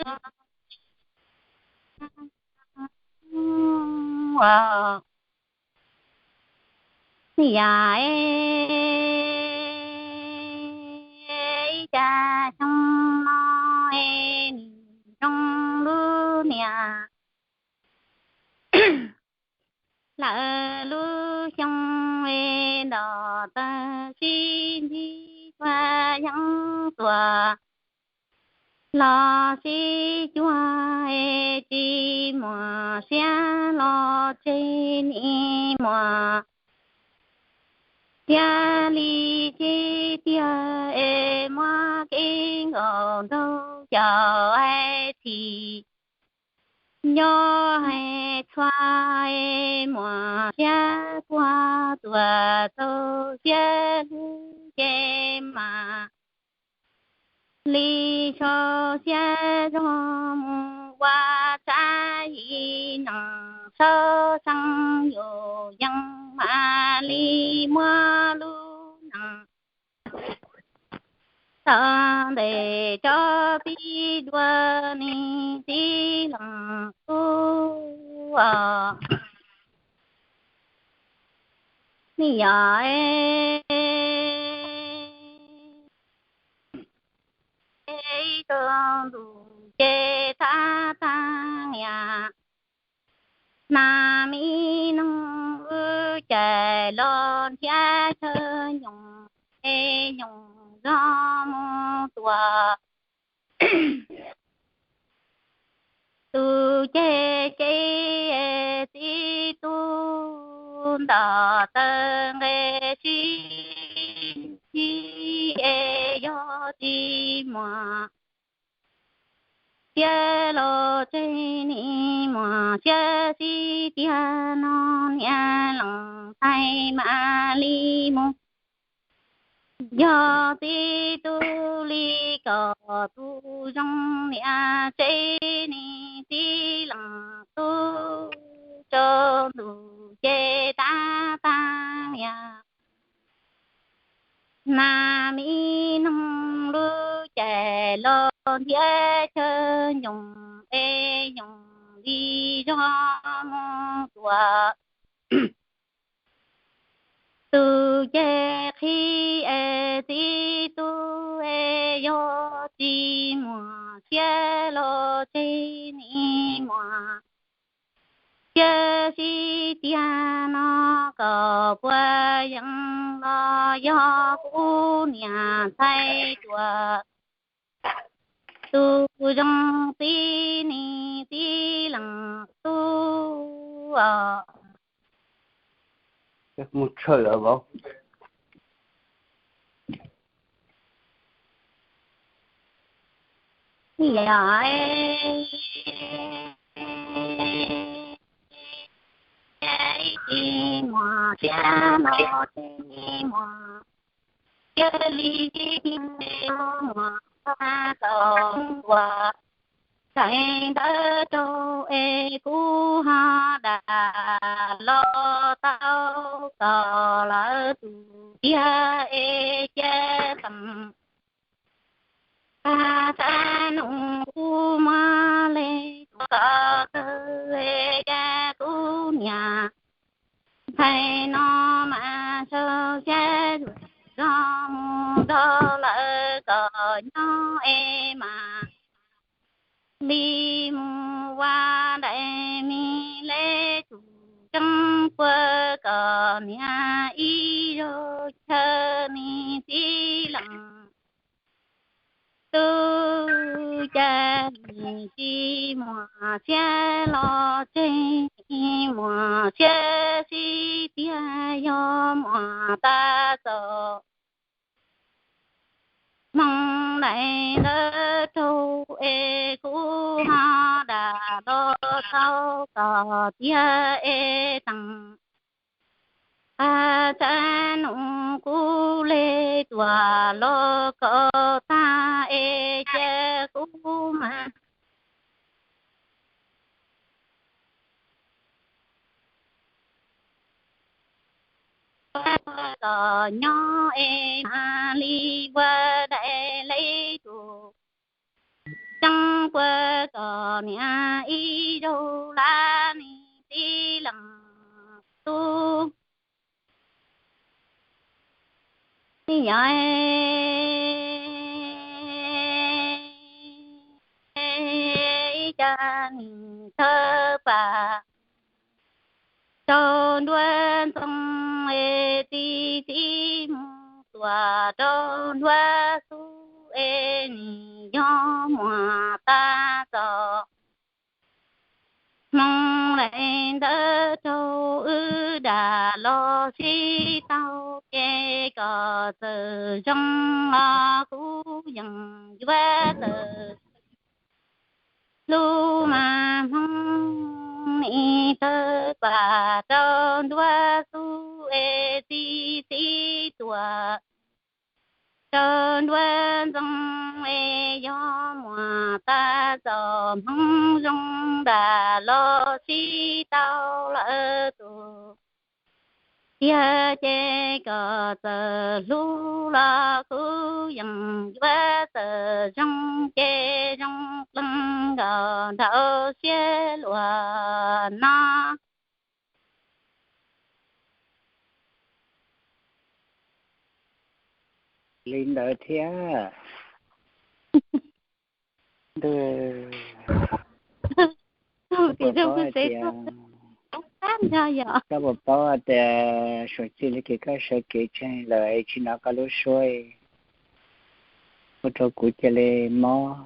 Yog ib cas xyoo no es nim zoo lub niam lawm lub xyoo es ntom tawg sib ntsib txhua yeeb tuam los sib cuag es tsis muaj siab los tseg nim muaj siab li tseg tiag es muab kev nkaum nraug caum hais txhim nco hais txhua es muaj siab puag tuam txaus siab hlub ces mam li sau siab zog mus ua tsav yim neeg saub seej yus yeej mam li muab lub neej tau ntes tso pib dua niam txiv leej tub os. Yog ib tug ntuj ces tab tag yam nas mi noog lub caij los nrhiav chaw nyoos es nyoos zog mus tuam tus ceg ces txiv tub ntom taw nqe sib ntsib es yog tsis muaj siab los tseg nim muaj siab sib tiag no niam leej ntxhais mam li mus. Yog txiv tub li kom tus zoo niam tsev niam txiv leej tub tsaus ntuj ces tab tag yam nas mi noog lub caij los nrhiav chaw nyoos es nyoos li zog mus tuam tus ceg qhib es txiv tub es yog tsis muaj siab los tseg nim muaj siab sib tiag no kom puas yeej los yog kuv niam ntxhais tuam tus zoo txiv niam txiv leej tub os. Mus tshawj lawm vauv. Yog tsis muaj siab no tsis muaj siab li tib muaj tau ua txhais ntawv rau es kuv ho dam los tau kom lawv tus tiag es cia teem Tag txaj nus kuv muab le tuam kom kawg es cas kuv niam ntxhais no mas sau xyab zuam zog mus nrog lawv kom nyob es mas li mus ua daim me lej tus tseeb puag kom niam ib zaug chaw niam txiv leej tub cas nim tsis muaj siab los tseg, muaj siab sib tiag yog muaj tag txoj hmoo daim ntawv raug es kuv ho dam los tau tom tiag es teem. Tag txaj nus kuv le tuam los kom tag es cia kuv mas los nyob es mam li ua daim lej tus tseeb puag kom niam ib zaug lawm nis tib leeg tub. Yog ib cag nim thawj pam rau nruab ntxoo es txiv txiv mus tuam rau nruab xub es nim yog muam tab tom hmoo lawm ntawd rau wb dam los sib tau ces kom txawm zoo los kuv yeej yuav txawm hlub mas hmoo nim thawj pam rau nruab xub es txiv txiv tuam rau nruab ntxoo es yog muam tab tom hmoo zoo dam los sib tau lawm tus tiag ces kom txawm hlub los kuv yeej yuav txawm zoo ces zoo qees nkaus nraum siab luag no. Li ntawd thiab. Koj puas paub hais tias, koj puas paub hais tias suav txij li koj sawv kev tseg lawm es tsis hnov koj lub suab, ua rau kuv cia li mob,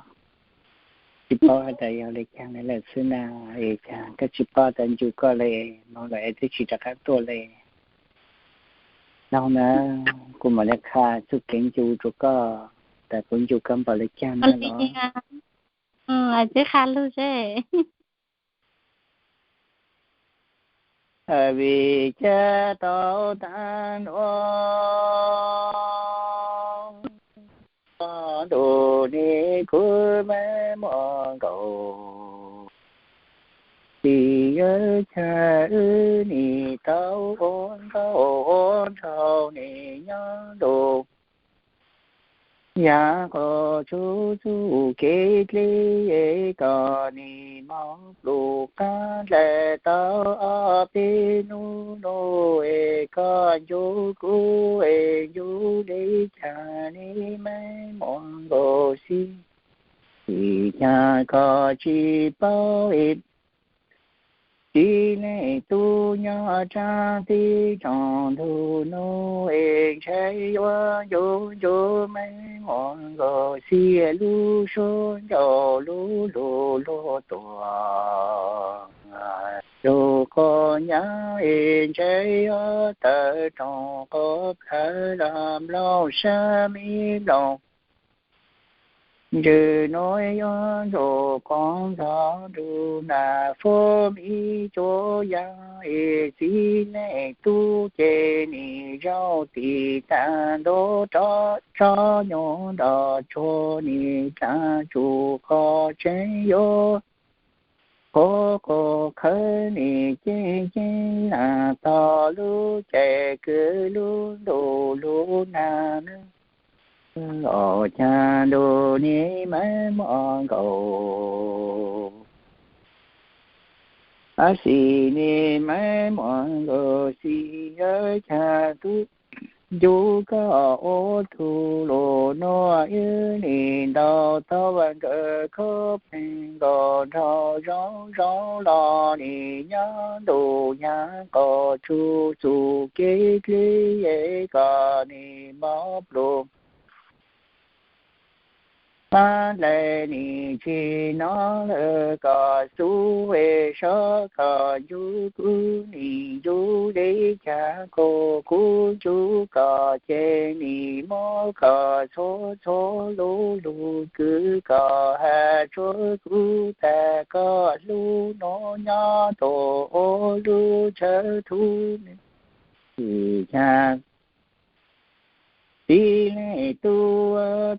tsis paub hais tias yog li cas li lawm xwb na. Es cas koj tsis paub tias ncu koj li, mob lawm es twb tsis rov qab tuaj li. No na, kuv mam li qha txuj kev ncu rau koj, tas kuv ncu koj npaum li cas na los. Tsis qha lug seb. Vim cas tau tag nrho ntu ni kuv me muaj nkaus, vim yog cas wb nim tau ua nkauj ua nraug nim nyob ntu yam qhov tsuj txuj kev dleb es kom nim mob pluj qab dlaim tau ob peb hnub no es koj ncu kuv es ncu li cas li me muaj nkaus xib, vim cas koj tsis paub es txiv neej tub nyob rau teb tsoom ntug no es ntshe yuav ncu ncu me muaj nkaus xib lub suab ncauj lub lug luag tuaj. Yus qhov nyab es ntshe yuav tawm rooj qhov plawv los nplooj sab me nplooj. Ntswg nuav yuav ntsuj qhov ntxhov nrug nag fuab me cuab yaam es txiv neej tub ces nim zaum tim tag ntuj rov tsob nyuag nroj tsuag nim dlaag tsuj qhov tseeb yuav qhov qhov qhawv nim ceeb ceeb nag tog lub caij kws lub ntuj lub nag nawb. Los caag ntuj nim maiv muaj nkaus, ab xib nim maiv muaj nkaus xib, yog caag tub ncu koj ua tug lug nuav wb nim ntaus tau vas nkawd khaub pleeg nkaus nraug zoo zoo los nim nyob ntuj yaam qhov tsuj txuj kev dleb es kom nim mob pluj qab dlaim nim tsis nov lawm kom xub es sov kom ncu kuv nim ncu li caag kuv kuv ncu kom ces nim mob kom txhua txhua lub lug kws kom has tsuav kuv tas koj lub nuav nyob tuaj ua lub chaw thub. Vim caag Txiv Leej Tub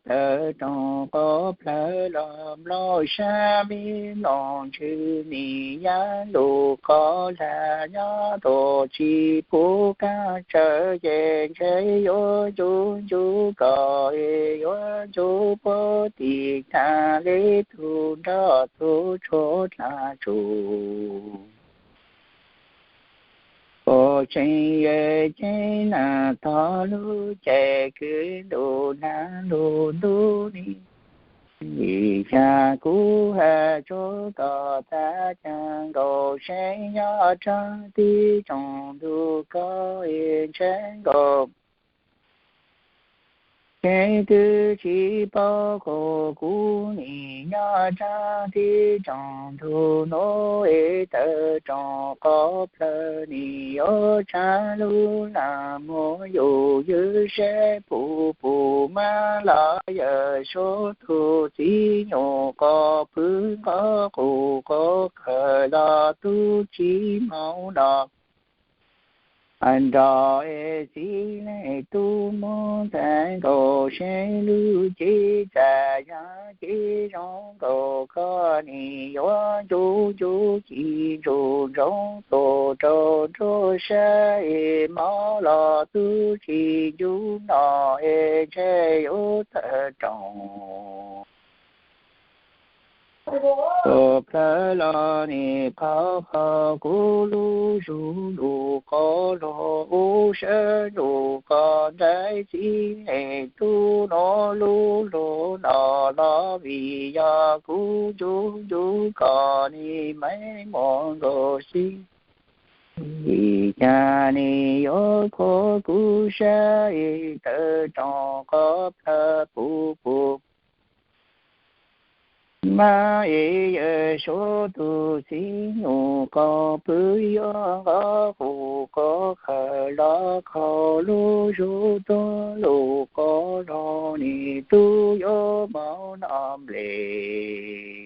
tawm roos qhov plawv los mloog sab me mloog ntshw nim yam lus qhov lag nyob tuaj tsis pub kab tsawv ces ntshe yuav ncu ncu kom yuav ncu puag tim tag li tus nrog tus tshuav dlaag tsuj. Puag tseeb yawg ceeb nag tog lub caij kwv ntuj nag lug ntub ni. Vim cas kuv has tsuas kom tag caag nkaus seb nyob rau tib tsoom ntug koj es ntshai nkaus. Ces twb tsis paub qhov kuv nim nyob rau tib tsoom ntug nuav es tawm roos qhov plawv nim yuav tshaj lub lag muag yus ywj seb puv puv mab los yawm suav tug txiv nyuj qhov pw nqov qus qhov khawm los tub tsis moov no. Nrog es Txiv Leej Tub moog txhais nkaus seb lub cev txaj yog cev zoo nkaus koj nim yuav ncu ncu ci ntsuj ntsoov tuaj rau nruab sab es mob los tub tsis ncu no es ntshe yuav tawm roos. Ua plawv los nim qhov qhov kuv lub zug lug qhov luag ub sab nruj qhov nraim Txiv Leej Tub nuav lub luag no los vim yog kuv ncu ncu kom nim meej muag nkaus xib. Vim cas nim yuav qhuav kuv sab es tawm roos qhov plawv puv puv mab es yawm suav tug txiv nyuj qhov pw yuav nqov qus qhov khawm los qhov lub zug tuab lug qhov luag nim tub yuav moov no nplej.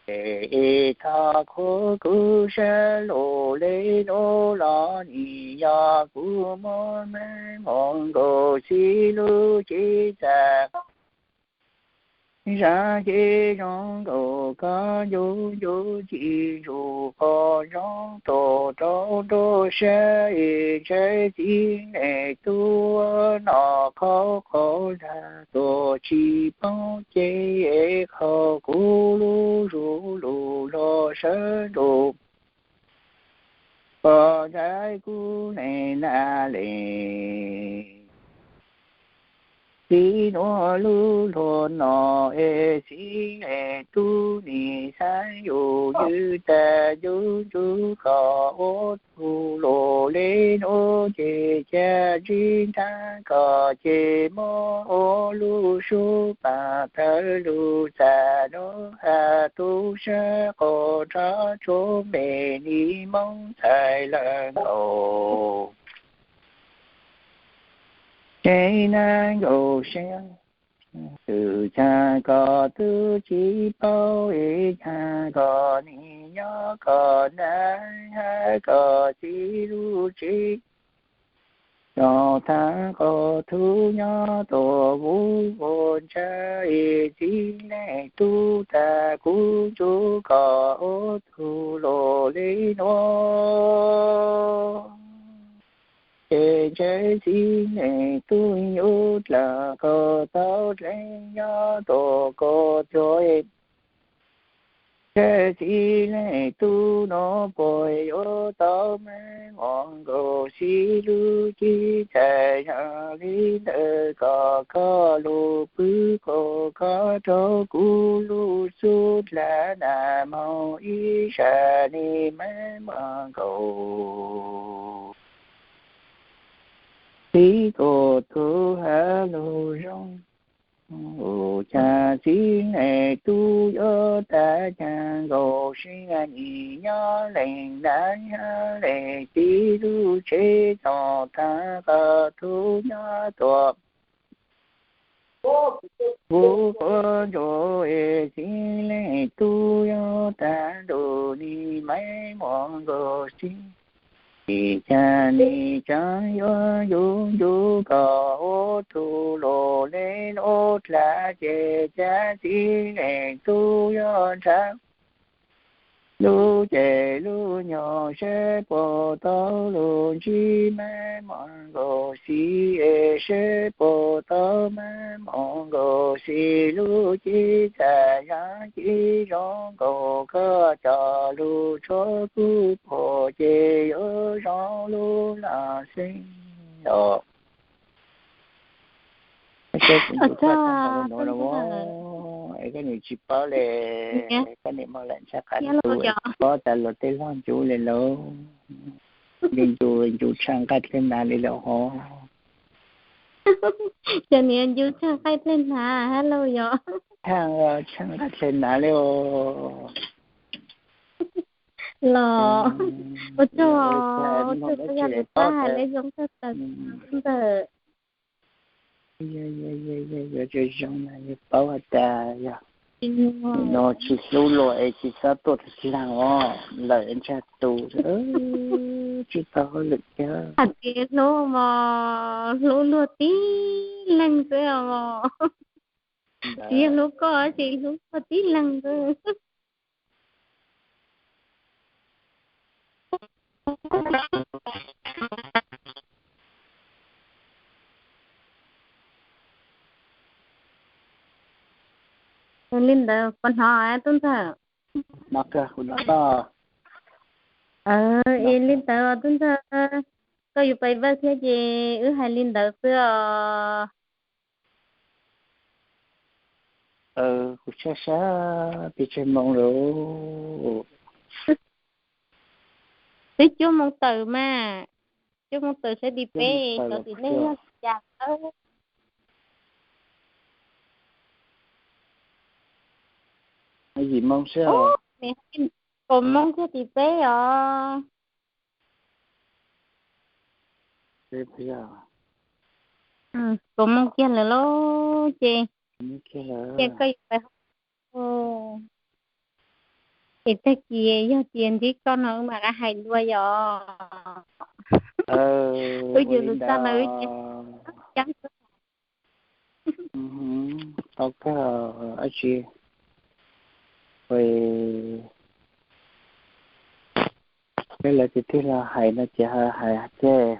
Es thov qhuav kuv sab lug le nuav los nim yog kuv muab meej muag nkaus xib lub cev txaj. Zaj cev zoo nkaus koj ncu ncu ci ntsuj qhov zoo tuaj rau nruab sab es ntshe Txiv Leej Tub no qhov qhov lag tuaj tsis poob ces qhov kuv lub zug lug luag sab nruj pom nraim kuv neej nag le. Txiv nuav lub luag no es Txiv Leej Tub nim xaav yus ywj tag ncu ncu kom ua tug luag le nuav ces ca ntsib nrag kom ces muab ua lub sub paag thawj lug txag nuav has tub sab qhov nrab tsuag me nim moob txhais lawm nkaus. Tsev nab nkaus seb, twb txhaj kom tub tsis paub es txhaj kom nim nyob kom nab hab kom txiv lub tsev. Txog thaum qhov tub nyob tuaj vuv vuas ntsha es Txiv Leej Tub tag kuv ncu kom ua tug luag le nuav. Ces ntshe Txiv Leej Tub yuav dlaag kom tau dleej nyob tuaj kom cuag. Ntshe Txiv Leej Tub nuav puas yuav tau meej muag nkaus xib lub cev txaj yog le ntawd kom koj lug pw qhov koj rau kuv lub xub dlaag nag moog ib zag nim meej muag nkaus. Txiv kuj tug has lug zoo, ua cas Txiv Leej Tub yuav tag caag nkaus seb nim nyob leej nab hab leej txiv lub tsev txog thaum qhov tub nyob tuaj vuv quas ntsuag es Txiv Leej Tub yuav tag ntuj nim meej muag nkaus xib. Tsis cas nim tseem yuav ncu ncu kom ua tus luj li lub dlav ces cas txiv neej tub yuav ntshaw lub ces lub nyoog seb puas tau lub ntsib me muam nkaus xis es seb puas tau me muam nkaus xis lub cib txaj yam cib zoo nkaus koj cov lub tshuab kub puag ces yuav zoo lub laj xeeb os. Es koj nim tsis paub li, koj nim mas lam ntshai qab tus es tsis paub tas luag tej log ncu li lauj. Ncu ncu tshaj nqaij dlej hnav li lawm hov. Cov niag ncu tshaj nqaij dlej hnav hab lauj yog. Tshaj, tshaj nqaij dlej hnav li os. Los ua tsaug, ua tsaug koj yog tus pab hais lub zoo tshaj plaws ntawm. Yuav zoo zoo na, yog paub has tas yog no tsis hlub luag es tsis txhob tuaj dlaag os, lawm ntsag tus, tsis tau hauj lwm kiag. Hais tias hlub mos hlub luag tib leeg xwb os. Tsis yog hlub koj, tsis hlub koj tib leeg xwb. Li ntawd puas hnov tub ntxawg? Es li ntawd tub ntxawg, koj yuav pais vawj thiab ces wb hais li ntawd xwb os. Kuv sab sab pes tsawg moos lawm? Twb cuaj moos tawm mas, cuaj moos tawm saib tim peb tod tim nej yog li cas. Yim moos xwb. Kaum moos kiag tim peb os. Kaum moos kiag lawm lauj ces, ces koj yuav pais hauj lwm. Es tag kis yog tias ntsib koj no wb mam rov hais dua yom. Wb yus tus txaj no wb cia. Tau kawg, dab tsi, peb lawv tus twg los hais no ces hais thiab.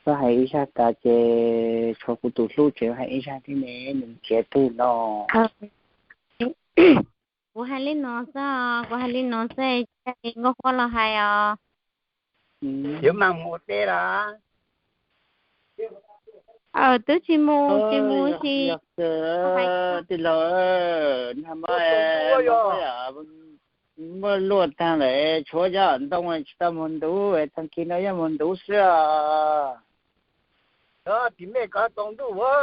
Koj hais ib zaj tas ces tshuav kuv tus hlub tseem hais ib zaj thiab ne, nws nrhiav twg no. Kuv hais li no xwb, kuv hais li no xwb, Nkauj Huab los hais os. Yuav mas mus ua teb lawm. Twb tsis mus, tsis mus tsis. Tij laug, nag hmo muaj luaj tag lawm, tshuav cov ntoo tsis tau mus ntuv, tag kis no yuav mus ntuv xwb os. Tim nej kov tsaus ntuj a?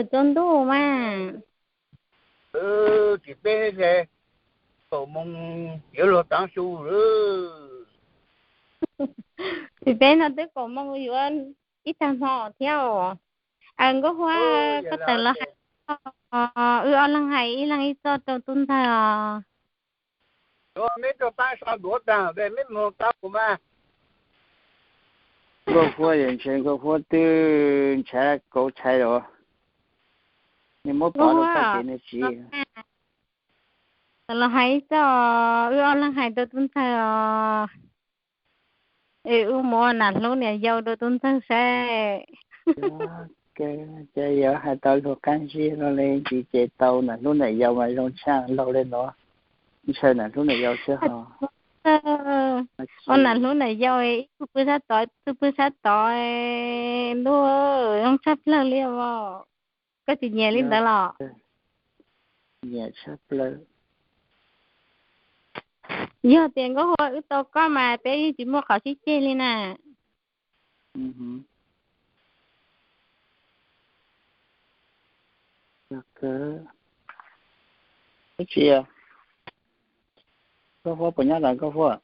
Tsaus ntuj mas. Tim peb kaum moos yuav luag taav su lawm. Tim peb no twb kaum moos yuav ib tag hmo thiab os. Nkauj Huab, koj tawm los hais, wb ob leeg hais ib leeg ib txoj rau tub ntxawg os. Nkauj Huab, ntshe Nkauj Huab twb ntshav kauv tshais lawm, nws muab pov rau koj ces nws tsis. Tawm los hais ib txoj, wb ob leeg hais rau tub ntxawg os. Es wb mus ua nam hlub niam yau rau tub ntxawg saib. Ces yog hais tau luag qab zib no li ntsis ces tau nam hlub nam yau mas zoo tshaj laug li no. Ntshaw nam hlub nam yau xwb ho. Ua nam hlub nam yau ib tug pw sab tod ib tug pw sab tod, ntuj, zoo tshaj plaws li os. Koj tsis nyiam li ntawd los? Nyiam tshaj plaws. Yog tias Nkauj Huab wb tau koj mas peb yeej tsis muaj qhov sib ceg li na. Ib tsi, Nkauj Huab puas nyob lawm Nkauj Huab?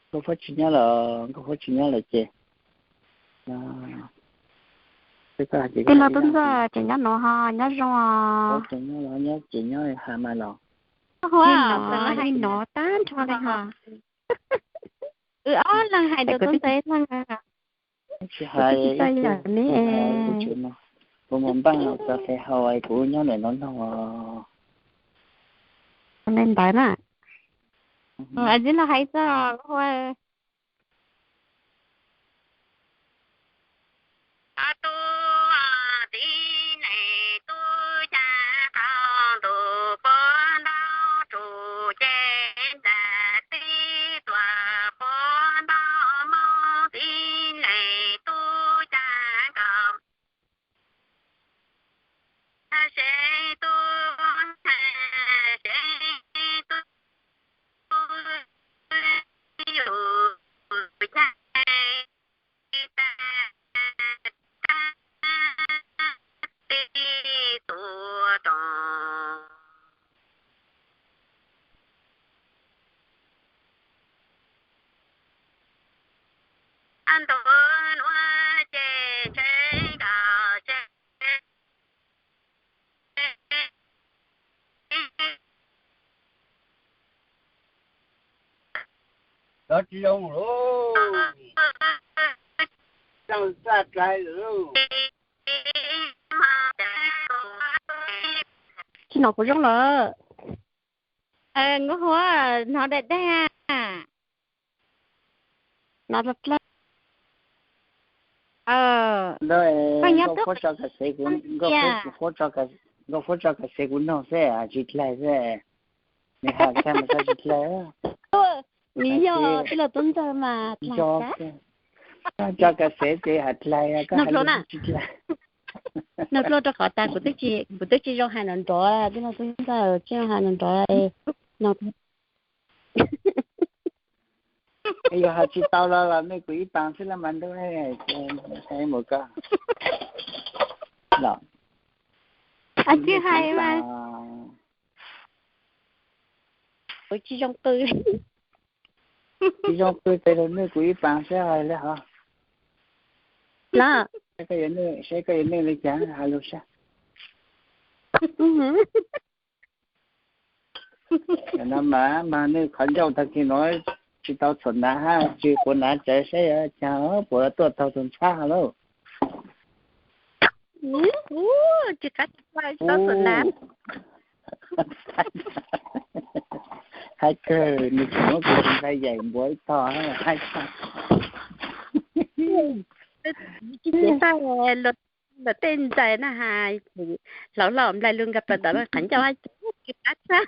Nkauj Huab tsis nyob lawm, Nkauj Huab tsis nyob lawm ces, tij laug Tub Ntxawg tseem nyob nuav ho nyob zoo os. Nyob ces nyob has mas los. Hnov tag nrho li hos. Wb ob leeg hais rau tub ntxawg ib leeg. Tsis hais, kuv mus npaj los txog qhov hau kuv nyob ntawm no no. Ntawd na, tib los hais txog hu tub txiv neej tub ca qhov ntuj puag ntaub tsuj ces nram tib tuam puag ntaub moo txiv neej tub ca nkaus seb tub seb tub yus caij tib tuam rooj. Ntug nuav ces ntshe nkaus seb. Cov tsis zoo lawm, txaj dlai lawm. Tsis hnov kuv zoo lawm. Nkauj Huab, hnov daig daig. Ntawd, koj nyob, Nkauj Huab tso kam xev kuv noog xwb tsis dlai xwb. Nws hais tag mas tsis dlai. Nws yog tij laug Tub Ntxawg mas dlai. Tso kam xev ces hais dlai, koj hais tsis dlai. Nug dlua rau qhov tas kuv twb tsis zoo hais nrov nrov, tij laug Tub Ntxawg, tsis zoo hais nrov nrov. Yog hais tsis tau los los nej kuv ib paas xwb los mas ntuj, mus koj los. Tsis hais mas kuv tsis zoo qw. Tsis zoo qw ces los nej kuv ib paas xwb hais li hos. Los saib koj yuav nug li cas hais lus saib. No mas mas nws qhov ncauj tag kis no tsis tau txhuam hnav hab tsis quav hnav, tsav saib yuav cas puas tuaj taug tus ntxhab hab lauj. Tsis qab tsis tau txhuam hnav. Hais kawg nws tsis muab kuv tus ntxhais yaim npuav ib tog hab hais tag. Luag tej ntxhais na has, hlauv hlo nplai lug nkag plaws tom qhov ncauj hab tsis qab txhuam.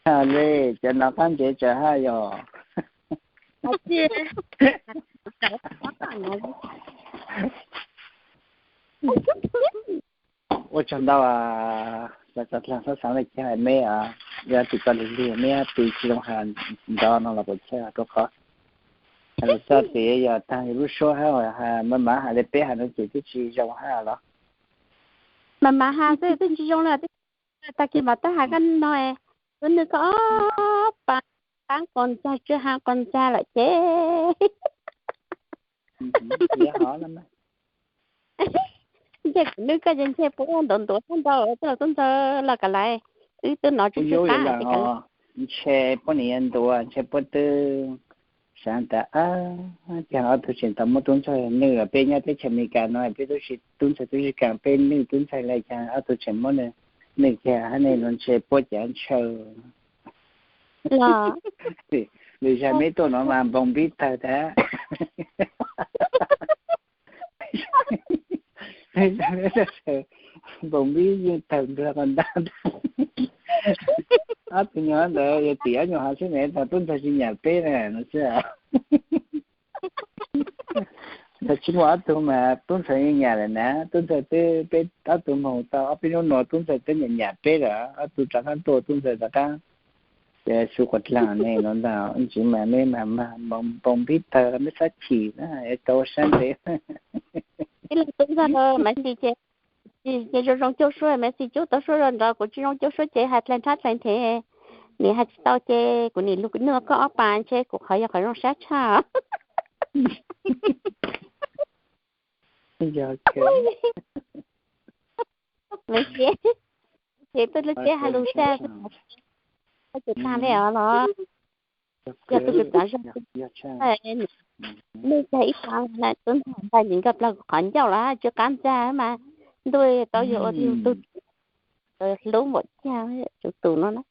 Li cov no qab ntsev tsawv hab yog. Ua tsaug ntau, txav dlaag xob xaav le caag meb, yog tim koj lig lig meb tsis zoo has nrov no los puas chawj, rua qhov has lug txog tim yog taag lub suab hab, mas mas has le peb has nuav ces twb tsis zoo hab los. Mas mas has xwb twb tsis zoo le, tag kis mas twb has koj no, tub nwg koj ob paas qaab quas ntxag, tsi has quas ntxag lawm ces. Ntshe kuv nwj koj ces ntshe puab ntuav ntuav tag ntau, tij laug Tub Ntxawg los kam lais, wb twb nov tsis tshwj qab. Ntshe puab nim ntuav, ntshe puab twb xaav tas, caag ob tug tseem tau muab Tub Ntxawg nwj, peb nyob teb chaws Amelikas no peb tub tsis, Tub Ntxawg tub tsis kaam peb nwj Tub Ntxawg le, caag ob tug tseem muab nwj kiag hab ne, no ntshe puab cav ntshaw. Lwm zag meb tuaj no mas npoos npib tawg tag. Npoos npib yeej tawg nplawg qos ntab. Ob tug nyuag ntawd yog tim ob nyuag hov xwb ne, thaum Tub Ntxawg tsis nyam peb na no xwb. Thaum tsis muaj ob tug mas Tub Ntxawg yeej nyam lawm na, Tub Ntxawg twb, peb ob tug moog tau ob peb nub no Tub Ntxawg twb nyam nyam peb lawm, ob tug rov qaab tuaj Tub Ntxawg rov qaab. Ces xu quas dlaag ne no ntag, ntsis mas meb mas mag npoos npib tawg, meb txhob chim na, tau sab ntev. Ib leeg Tub Ntxawg, Maiv Xis ces, ces zoo zoo cuaj suab, Maiv Xis cub tau suab zoo nrov, kuv tsis zoo cuaj suab ces hais dlaig nrhab dlaig nthe, nim hais tsis tau ces kuv nim lug nwj koj ob paas ntshe kuv qhov yog qhov zoo sab tshaj. Maiv Xis, Ces peb lub teb hais lus tag, koj ces tag li os los? Yog tus kws tsav zog, nej tag ib qho na, tub ntxawg ntag ntsis nkag plaws qhov ncauj los tsw qab ntag mas ntuj tau yuav ua tus hlub npaum cas tus no na.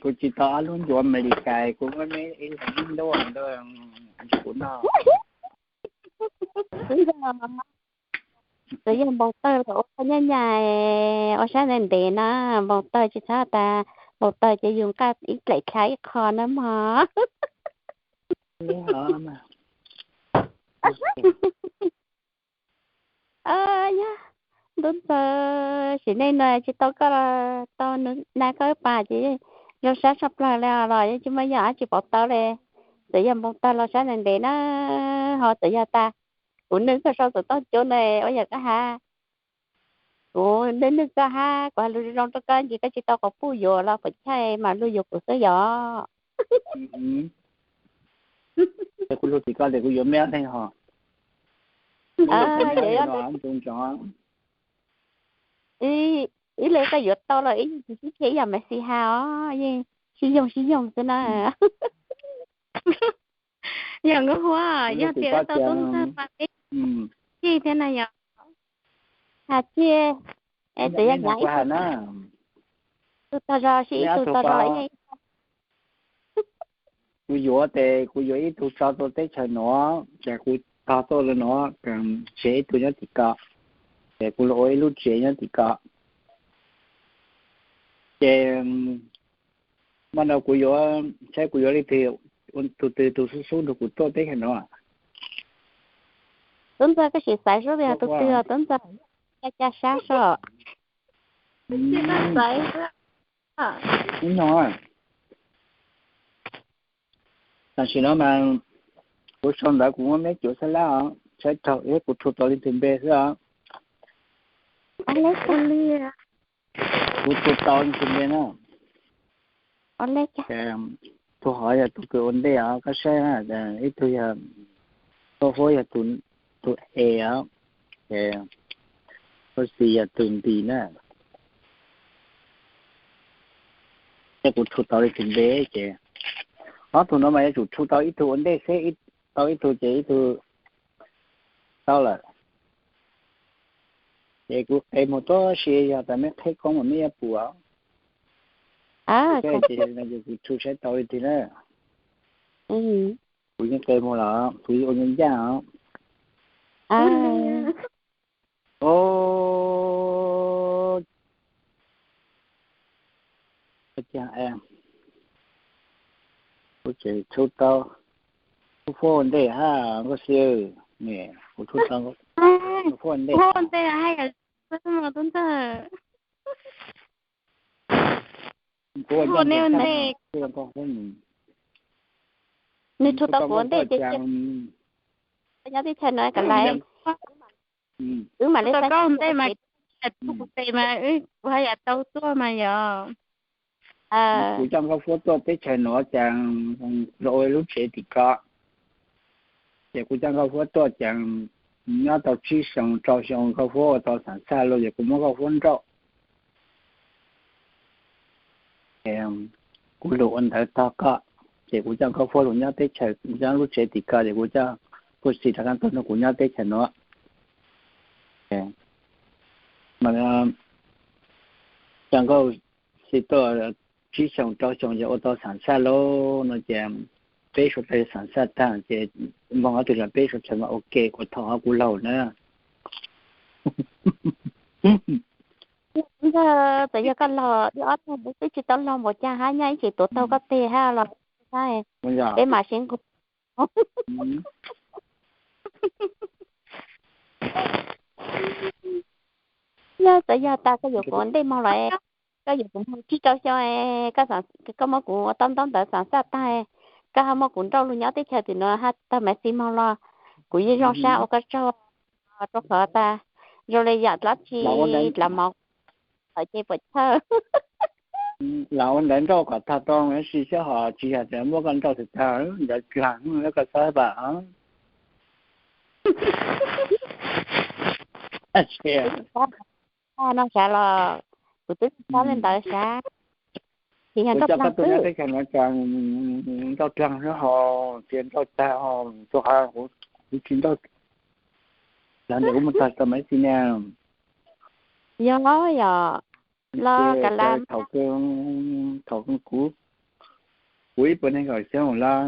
Kuv tsis tau ob lub ncuav Amelikas, kuv muab ib leeg ib ntuj ntuj kuv noj. Txawm yog npau taws los ua nyab nyas, ua sab ntev ntev na, npau taws tsis txhob tas, npau taws ces yus nqa ib dlaim dlha ib qho na mog. Yog, tub ntxawg, sim neej no tsis tau koj, tau nab koj ib pas ces zoo sab tshaj plaws li los yeej tsis muaj yam dab tsi pauv tau li. Txawm yog npau taws los sab ntev ntev na, ho txawm yog tas kuv nws koj sau txawm toj cuab na, ua yam koj has, kuv nws nws koj hab, kuv hais lus zoo zoo rau koj ntsis koj tsis tau quas puj yuav los puas chaj mas luag yuav kuv xwb yom. Kuv lug tim koj tias kuv yuav meb ob leeg ho. Ib leeg koj yuav tau los ib yam tsis sib qhia ib yam mas xis has os, yeej sib yoog sib yoog xwb na. Yog nkauj huab, yog tias tau tub ntxawg mas peb txij thiab na yom. Has txij, txawm yog nyav ib tug tog zog sib ib tug tog zog ib. Kuv yuav tes kuv yuav ib tug tso rau teb chaws nuav, ces kuv tog tuaj le nuav, ces ib tug nyob tim ko, ces kuv los ua ib lub tsev nyob tim ko. Ces mas no kuv yuav, saib kuv yuav leej twg, tus twg tus xub xub nrug kuv tuaj teb chaws nuav. Tub ntxawg koj sim xaiv sub tias tus twg os tub ntxawg, ca ca sab soj. Tam sim no mas kuv sau ntawv kuv muab meb cuav xab lab os, saib raug ib kuv thu tau leej twg npe xwb os. Kuv thu tau leej twg npe na. Tus hov yog tus kws ua ntej os, koj saib, ib tug yog, Huab Huab yog tus e os, Huab Xis yog tus nti na. Ces kuv thu tau leej twg npe ces, ob tug no mas yuav tsum thu tau ib tug ua ntej xwb, tau ib tug ces ib tug tau lawm. Ces kuv qe mus tuab si yog tas meb qheb koob mas meb yuav pum. Ces kuv thu saib tau leej twg na. Kuv yeej qe mus los kuv yeej ua ncaj ncaj os. Kuv tseem thu tau Huab Huab ua ntej hab Nkauj Xis, kuv thu tau Huab Huab ua ntej. Nws thu tau kuv ua ntej ces nyob teb chaws no kam lais. Wb mam li xaiv koj ua ntej mas, kuv tes mas kuv haj yam tau tuaj mas yog. Kuv coj Nkauj Huab tuaj teb chaws nuav ces los ua lub tsev tim ko. Ces kuv coj Nkauj Huab tuaj ces nyob tau tsib xyoo rau xyoo Nkauj Huab ua tau xaam xaj lug ces kuv muab Nkauj Huab nrauj. Kuv lug ua ntawv tog koj, ces kuv coj Nkauj Huab lug nyob teb chaws, nyob lub tsev tim ko ces kuv coj Nkauj Xis rov qab tuaj nrog kuv nyob teb chaws nuav. Mas coj Nkauj Xis tuaj tsib xyoo rau xyoo ces ua tau xaam xaj lug no ces peb suav dlawg xaam xaj tag ces moog ob tug zog peb suav dlawg mas ua ke kuv thaum hov kuv laug na. Ntxawg, txawm yog koj laug, wb ob tug twb tsis tau laug npaum cas hab, nyaj ib tsis tuav taug koj tes hab los, peb mam sib nqus. Yog txawm yog tas koj yuav kuv ua ntej moog los, koj yuav kuv moog tsib rau xyoo, koj muab kuv ua tau ntaub ntawv xaam xaj tag, koj ho muab kuv nrauj lug nyob teb chaws tim nuav hab tag Maiv Xis moog los, kuv yeej zoo sab ua koj tsaug, rau qhov tas zoo li yam dlaab tsi dlav mov lawm ces puas chawj. Lam ua ntawv nrauj kom tag rau Maiv Xis xwb hos tsis yog tias muab koj nrauj tag tag, ntawd dlaag koj xav pam. tag no sav los kuv twb tsis paub li ntawd sav. Ces yog Ntsuab Dlaag xwb. Ntsuab Dlaag ho, ces Ntsuab Dlaag ho, tus qhov kuv tsis nrauj, los ntawm kuv mus txog tau Maiv Xis ne. Yog yom, los ka la thaum kuv, kuv ib puas nees nkaum xyoo los,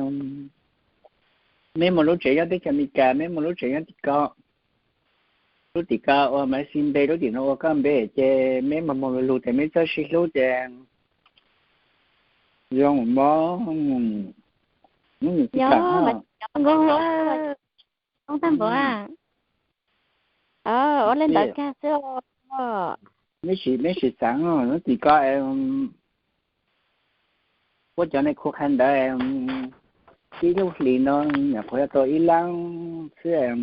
meb mus lub tsev nyob teb chaws Amelikas, meb mus lub tsev nyob tim ko, lub tim ko ua Maiv Xis npe, lub tim no ua koj npe, ces meb mus mus lug lug ces meb txawj sib hlub ces zoo mob. Ua li ntawd kag xwb. Meb sim xaav, lub tim ko es puab cov neeg khu qha ntawd, ib lub hlis no nyuam qhuav yog tau ib laab xwb.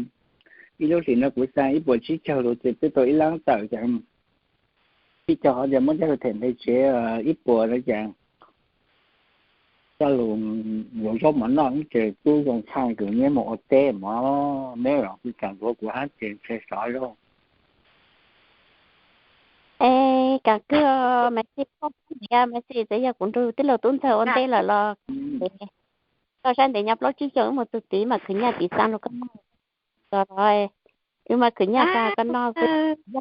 Ib lub hlis no kuv xaa ib puas tsib caug lus ces twb tau ib laab tawm ces, tsib caug qhov tias muab coj lug them npe tsev ib puas no ces coj lug yuav zaub mov noj ces tub zoo tshaj kws neb mus ua teb mov, neb los kuj tsaam ntxuav kuv hab ces ntshe sov zog. Es kaam kawg Maiv Xis, Maiv Xis txawm yog kuv nrug tij laug tub ntxawg ua ntej lawm los, koj sab ntev nyob plaub tsib xyoos wb mus txug tid mas khwv nyaj tiv xaa rua koj noj, wb mas khwv nyaj xaa koj noj xwb.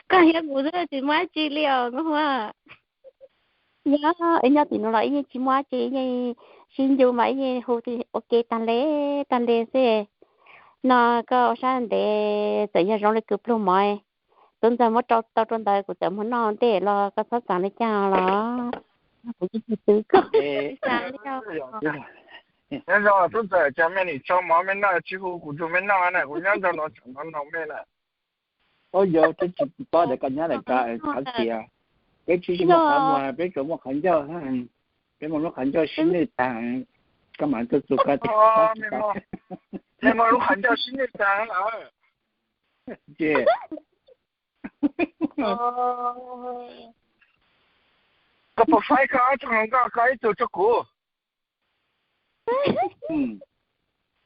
Koj yog kuv xwb tsis muaj dab tsi li os Nkauj Huab. Yog wb nyob tim nuav los ib yeej tsis muaj dab tsi, ib yeej sib ncu mas ib yeej hu ua ke taag le taag le xwb. No koj ua sab ntev txawm yog zoo li kws pluag mov, tub ntxawg muab rau tau rua ntawd kuv txawm moog noj ntej los koj txhob xaav le caag los kuv yeej tsis txwv koj. Nyob zoo tub ntxawg, cas mej nim tsau mov mej noj tsis hu kuv nrug mej noj na, kuv nyob nrog luag tseem nov noo mej na. Ua yog peb tsis paub ntawm koj nyob ntawm ko, thov txim, peb tsis muaj qhov muag, peb tsuas muaj qhov ncauj, peb muaj lub qhov ncauj sib nwj taag, koj mam tuaj txug koj teg. Mej muaj lub qhov ncauj sib nwj taag lawm. Ces koj puas faib koj ob tug hluas nkauj koj ib tug rua kuv?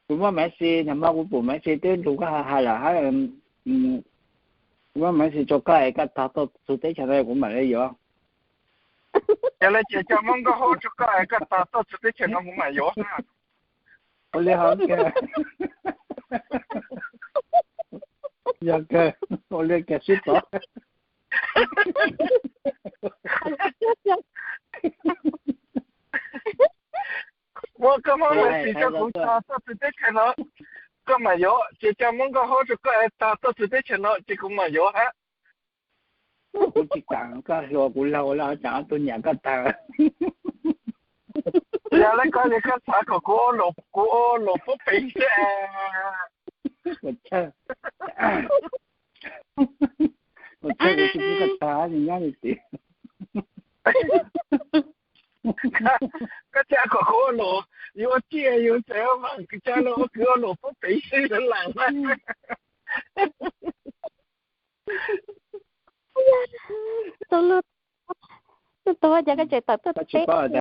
Kuv muab Maiv Xis, nag hmo kuv pum Maiv Xis twb nrug koj hais lawm hab, kuv muab Maiv Xis rua koj es koj taag tuaj txug teb chaws no kuv mam li yuav. Yog le ces coj muab Nkauj Huab rua koj es koj taag tuaj txug teb chaws no kuv mam yuav. Ua li hov kag, yog kag, ua li kag sib tov. Muab koj muab Maiv Xis rua kuv taag tuaj txug teb chaws no, koj mam yuav. Ces coj muab Nkauj Huab rua koj es taag tuaj txug teb chaws no ces kuv mam yuav hab. Kuv tsis kam koj hluas kuv laug ua le caag ob tug nyam koj taag. Yog le koj, koj xav kom kuv ua luam puab peev xwb. Ua txhawj, ua txhawj kuv tsis pub koj taag li nyob li tim. Koj xav kom kuv ua luam, yus ua tij yus txawm ua vaam kws tsa los ua kws ua luam puab peev xwb yuav laam. Tub, cas koj tseem tawm tuaj teb.